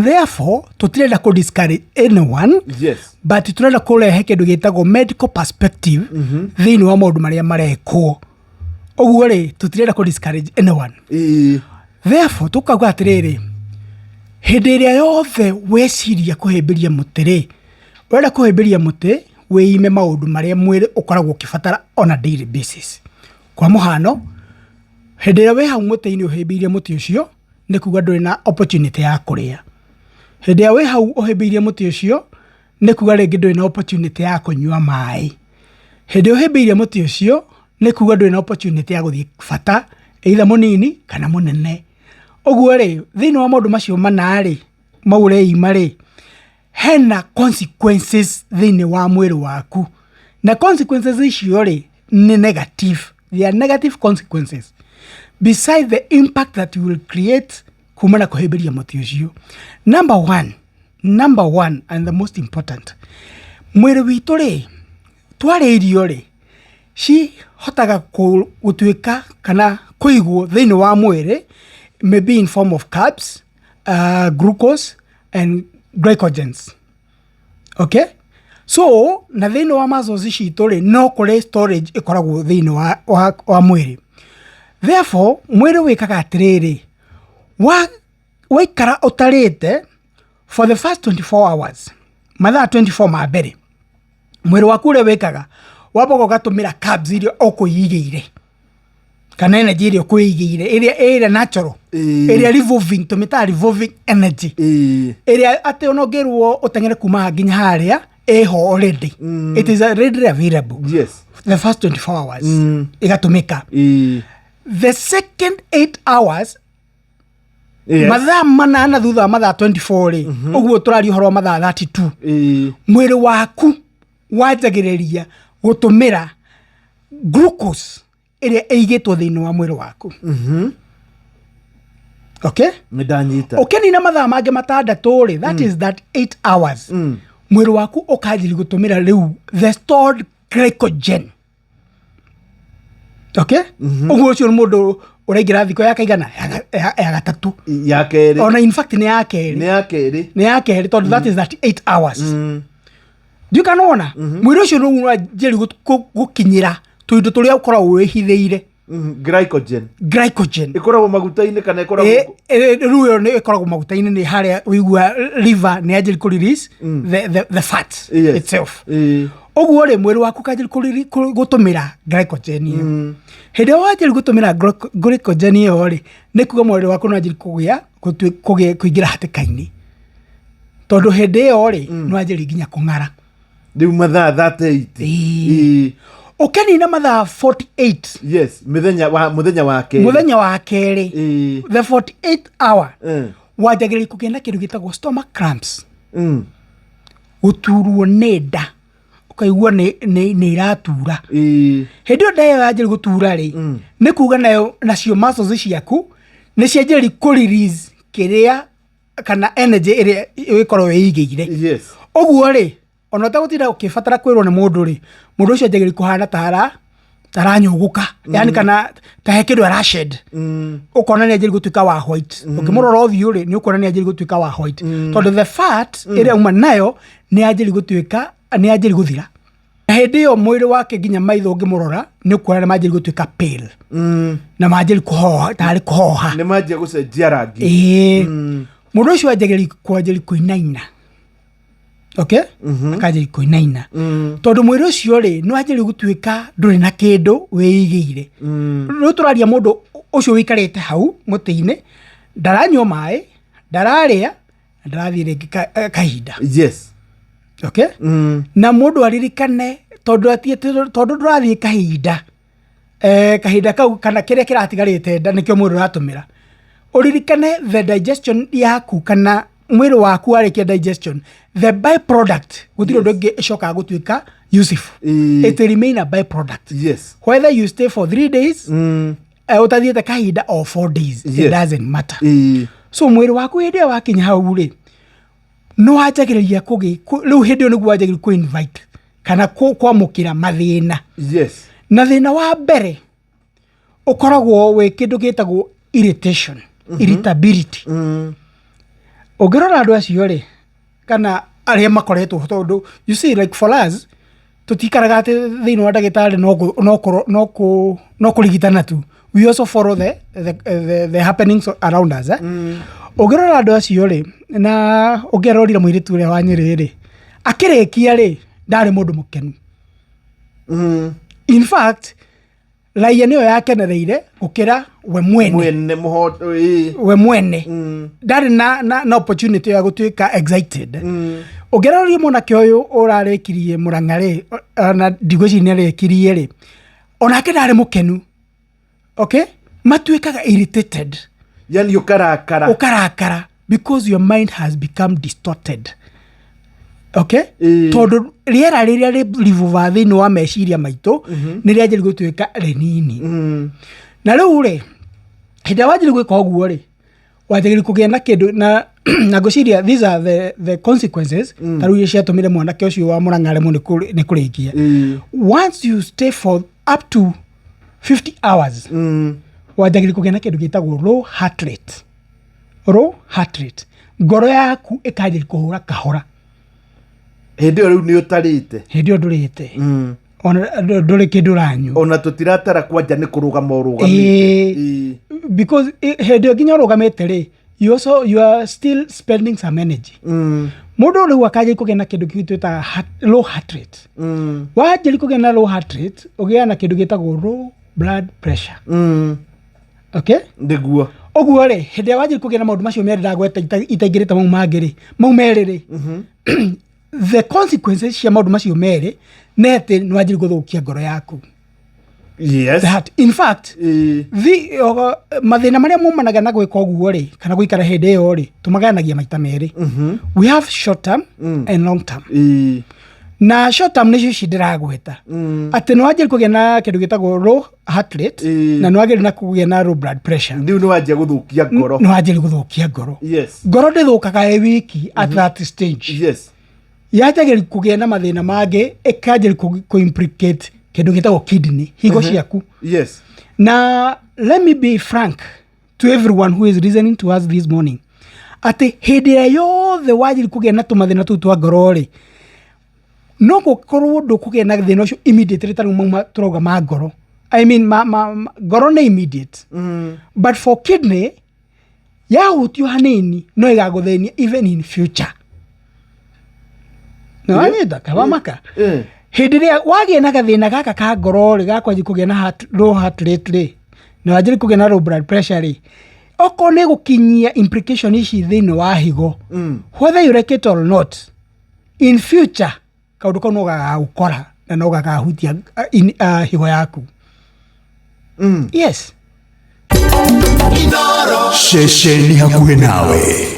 Therefore tũtirenda kũ discourage anyone, but tũrenda kũrehe kĩndũ gĩtagwo medical perspective thĩinĩ wa maũndũ marĩa marekwo. Ũguo rĩ, tũtirenda kũ discourage anyone. Therefore tũkauga atĩrĩrĩ, hĩndĩ ĩrĩa yothe weciria kũhĩmbĩria mũtĩ rĩ, ũrenda kũhĩmbĩria mũtĩ wĩime maũndũ marĩa mwĩrĩ ũkoragwo ũkĩbatara on a daily basis. Kwa mũhano, hĩndĩ ĩrĩa wĩ hau mũtĩ-inĩ ũhĩmbĩirie mũtĩ ũcio, nĩ kuga ndũrĩ na opportunity ya kũrĩa. Hĩndĩ ĩrĩa wĩ hau ũhĩmbĩirie mũtĩ ũcio, nĩ kuga rĩngĩ ndũrĩ na opportunity ya kũnyua maĩ. Hĩndĩ ĩrĩa ũhĩmbĩirie mũtĩ ũcio, nĩ kuga ndũrĩ na opportunity ya gũthiĩ bata, either mũnini kana mũnene. Ũguo rĩ, thĩinĩ wa maũndũ macio mana rĩ, mau ũreima rĩ, hena consequences thĩinĩ wa mwĩrĩ waku. Na consequences icio rĩ, nĩ negative. They are negative consequences. Beside the impact that you will create kuma na kũhĩmbĩria mũtĩ ũcio. Number one and the most important, mwĩrĩ witũ rĩ, twarĩa irio rĩ, cihotaga gũtuĩka kana kũigwo thĩinĩ wa mwĩrĩ, maybe in form of carbs, glucose and glycogens. Okay? So, na thĩinĩ wa muscles citũ rĩ, no kũrĩ storage ĩkoragwo thĩinĩ wa mwĩrĩ. Therefore, mwĩrĩ wĩkaga atĩrĩrĩ, waikara ũtarĩte for the first 24 hours, mathaa 24 ma mbere, mwĩrĩ waku ũrĩa wĩkaga, wambaga ũgatũmĩra carbs iria ũkwĩigĩire kana energy ĩrĩa ũkwĩigĩire, ĩrĩa natural, ĩrĩa revolving, tũmĩtaga revolving energy, ĩrĩa atĩ ona ũngĩrwo ũteng'ere kuma haha nginya harĩa, ĩho already. It is already available. The first 24 hours ĩgatũmĩka. The second 8 hours, mathaa 8 thutha wa mathaa 24 rĩ, ũguo tũraria ũhoro wa mathaa 32, mwĩrĩ waku wanjagĩrĩria gũtũmĩra glucose ĩrĩa ĩigĩtwo thĩinĩ wa mwĩrĩ waku. Okay? Nĩ ndanyita. Ũkĩnina mathaa mangĩ 6 rĩ, that is that 8 hours, mwĩrĩ waku ũkanjĩria gũtũmĩra rĩu the stored glycogen. Okay? Ũguo ũcio nĩ mũndũ ũraingĩra thikũ ya kaigana ya gatatũ. Ya kerĩ. Ona in fact nĩ ya kerĩ. Nĩ ya kerĩ. Nĩ ya kerĩ, tondũ that is that 8 hours. Ndiũ kana wona mwĩrĩ ũcio nĩguo ũranjĩria gũkinyĩra tũindo tũrĩa ũkoragwo wĩhithĩire. Glycogen. Glycogen. Ĩkoragwo maguta-inĩ kana ĩkoragwo? Rĩu ĩyo nĩ ĩkoragwo maguta-inĩ, nĩ harĩa ũigua liver nĩ yanjĩria kũ release the fat itself. Ũguo rĩ, mwĩrĩ waku ũkanjĩria gũtũmĩra glycogen ĩyo. Hĩndĩ ĩrĩa wanjĩria gũtũmĩra glycogen ĩyo rĩ, nĩ kuga mwĩrĩ waku nĩ wanjĩria kũgĩa kũingĩra hatĩka-inĩ, tondũ hĩndĩ ĩyo rĩ, nĩ wanjĩria nginya kũng'ara. Rĩu mathaa 38. Ĩĩ. Ũkĩnina mathaa 48, Yes, mũthenya wa kerĩ. Mũthenya wa kerĩ, the 48 hour, wanjagĩrĩria kũgĩa na kĩndũ gĩtagwo stomach cramps, gũturwo nĩ nda, ũkaigua nĩ iratura. Hĩndĩ ĩyo nda ĩyo yanjĩrĩria gũtura rĩ, nĩ kuga nayo nacio muscles ciaku nĩ cianjĩrĩria kũ release kĩrĩa kana energy ĩrĩa ĩkoragwo ĩigĩire. Ũguo rĩ, ona ũtagũtinda ũkĩbatara kwĩrwo nĩ mũndũ rĩ, mũndũ ũcio anjagĩrĩria kũhana ta taranyũgũka, yani kana ta he kĩndũ arashed. Ũkona nĩ anjĩrĩria gũtuĩka wa white. Ũngĩmũrora ũthiũ rĩ, nĩ ũkuona nĩ anjĩrĩria gũtuĩka wa white, tondũ the fat ĩrĩa uma nayo nĩ yanjĩrĩria gũtuĩka, nĩ yanjĩrĩria gũthira. Na hĩndĩ ĩyo mwĩrĩ wake, nginya maitho ũngĩmũrora, nĩ ũkuona nĩ manjĩrĩria gũtuĩka pale na manjĩrĩria kũhoha, tarĩ kũhoha. Nĩ manjia gũcenjia rangi. Ĩĩ. Mũndũ ũcio anjagĩrĩria kwanjĩrĩria kũinaina, okay, akanjĩrĩria kũinaina, tondũ mwĩrĩ ũcio rĩ, nĩ wanjĩrĩria gũtuĩka ndũrĩ na kĩndũ wĩigĩire. Rĩu tũraria mũndũ ũcio ũikarĩte hau mũtĩ-inĩ, ndaranyua maĩ, ndararĩa na ndarathiĩ rĩngĩ kahinda. Okay? Na mũndũ aririkane, tondũ tondũ ndũrathiĩ kahinda, kahinda kau kana kĩrĩa kĩratigarĩte nda nĩkĩo mwĩrĩ ũratũmĩra. Ũririkane the digestion yaku kana mwĩrĩ waku warĩkia digestion, the byproduct, gũtirĩ ũndũ ũngĩ ĩcokaga gũtuĩka useful. It remain a byproduct whether you stay for 3 days ũtathiĩte kahinda or 4 days, it doesn't matter. So mwĩrĩ waku hĩndĩ ĩyo wakinya hau rĩ, nĩ wanjagĩrĩria rĩu hĩndĩ ĩyo nĩguo wanjagĩrĩria kũ invite kana kwamũkĩra mathĩna. Na thĩna wa mbere ũkoragwo wĩ kĩndũ gĩtagwo irritation, irritability. Ũngĩrora andũ acio rĩ, kana arĩa makoretwo, tondũ you see, like for us tũtikaraga atĩ thĩinĩ wa ndagĩtarĩ no kũrigitana tu, we also follow the happenings around us, eh? Ũngĩrora andũ acio rĩ, na ũngĩarorire mũirĩtu ũrĩa wa Nyĩrĩ rĩ, akĩrĩkia rĩ, ndarĩ mũndũ mũkenu. In fact, raia nĩyo yakenereire gũkĩra we mwene. Mwene mũhoto, ĩĩ. We mwene ndarĩ na opportunity ya gũtuĩka excited. Ũngĩroria mwanake ũyũ ũrarĩkirie Mũrang'a rĩ, ona ndigwĩciria nĩ arĩkirie rĩ, onake ndarĩ mũkenu. Okay, matuĩkaga irritated. Yani ũkarakara. Ũkarakara because your mind has become distorted, okay? Tondũ rĩera rĩrĩa rĩrivuva thĩinĩ wa meciria maitũ nĩ rĩanjĩrĩ gũtuĩka rĩnini. Na rĩu rĩ, hĩndĩ ĩrĩa wanjĩrĩ gwĩka ũguo rĩ, wanjagĩrĩire kũgĩa na kĩndũ na ngwĩciria these are the consequences. Ta rĩu iria ciatũmire mwanake ũcio wa Mũrang'a aremwo nĩ kũrĩkia. Once you stay for up to 50 hours, wanjagĩrĩire kũgĩa na kĩndũ gĩtagwo low heart rate. Low heart rate, ngoro yaku ĩkanjĩrĩria kũhũra kahora. Hĩndĩ ĩyo rĩu nĩ ũtarĩte. Hĩndĩ ĩyo ndũrĩte, ona ndũrĩ kĩndũ ũranyua. Ona tũtiratara kwanja nĩ kũrũgama ũrũgamĩte. Because hĩndĩ ĩyo nginya ũrũgamĩte rĩ, you are still spending some energy. Mũndũ rĩu akanjia kũgĩa na kĩndũ kĩu twĩtaga low heart rate. Wanjĩrĩria kũgĩa na low heart rate, ũgĩaga na kĩndũ gĩtagwo low blood pressure. Okay? Nĩguo. Ũguo rĩ, hĩndĩ ĩrĩa wanjĩrĩria kũgĩa na maũndũ macio merĩ ndagweta, itaingĩrĩte mau mangĩ rĩ, mau merĩ rĩ, the consequences cia maũndũ macio merĩ nĩ atĩ nĩ wanjĩrĩria gũthũkia ngoro yaku. The heart. In fact, mathĩna marĩa mumanaga na gwĩka ũguo rĩ, kana gũikara hĩndĩ ĩyo rĩ, tũmagayanagia maita merĩ. We have short term and long term. Na short term nĩcio ici ndĩragweta, atĩ nĩ wanjĩrĩria kũgĩa na kĩndũ gĩtagwo low heart rate, na nĩ wagĩrĩire na kũgĩa na low blood pressure. Rĩu nĩ wanjia gũthũkia ngoro. Nĩ wanjĩrĩria gũthũkia ngoro. Ngoro ndĩthũkaga ĩ wiki at that stage. Yanjagĩrĩria kũgĩa na mathĩna mangĩ, ĩkanjĩrĩria kũ-implicate kĩndũ gĩtagwo kidney, higo ciaku. Na let me be frank to everyone who is listening to us this morning, atĩ hĩndĩ ĩrĩa yothe wanjĩrĩria kũgĩa na tũmathĩna tũu twa ngoro rĩ, no gũkorwo ndũkũgĩa na thĩna ũcio immediately. Ta rĩu mauma tũrauga ma ngoro, I mean, ma ngoro nĩ immediate, but for kidney, yahutio hanini no ĩgagũthĩnia even in future. Na wanyita kawamaka. Hĩndĩ ĩrĩa wagĩa na gathĩna gaka ka ngoro rĩ, gakwanjia kũgĩa na low heart rate rĩ, na wanjĩrĩria kũgĩa na low blood pressure rĩ, okorwo nĩ gũkinyia implication ici thĩinĩ wa higo, whether you like it or not, in future kaũndũ kau no gagagũkora na no gagahutia higo yaku. Yes. Ceceni hakuhĩ nawe.